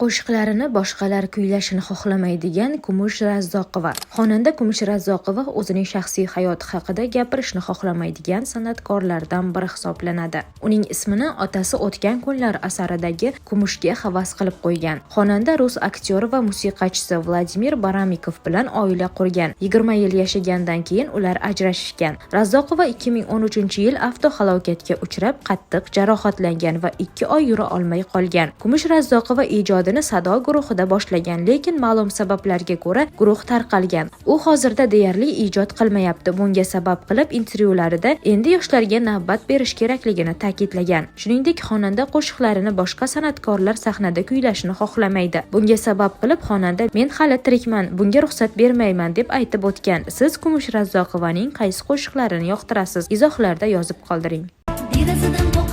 Qo'shiqlarini boshqalar kuylashini xohlamaydigan Kumush Razzoqova. Xonanda Kumush Razzoqova o'zining shaxsiy hayoti haqida gapirishni xohlamaydigan san'atkorlardan biri hisoblanadi. Uning ismini otasi "O'tgan kunlar" asaridagi Kumushga havas qilib qo'ygan. Xonanda rus aktyori va musiqachisi Vladimir Baramikov bilan oila qurgan. 20 yil yashagandan keyin ular ajrashishgan. Razzoqova 2013-yil avtohalokatga uchrab, qattiq jarohatlangan va 2 oy yura olmay qolgan. Kumush Razzoqova ijodini Sado guruhida boshlagan, lekin ma'lum sabablarga ko'ra guruh tarqalgan. U hozirda deyarli ijod qilmayapti. Bunga sabab qilib intervyularida endi yoshlarga navbat berish kerakligini ta'kidlagan. Shuningdek, xonanda qo'shiqlarini boshqa san'atkorlar sahnada kuylashini xohlamaydi. Bunga sabab qilib xonanda "Men hali tirikman, bunga ruxsat bermayman", deb aytib o'tgan. Siz Kumush Razzoqovaning qaysi qo'shiqlarini yoqtirasiz? Izohlarda yozib qoldiring. Dedasidan.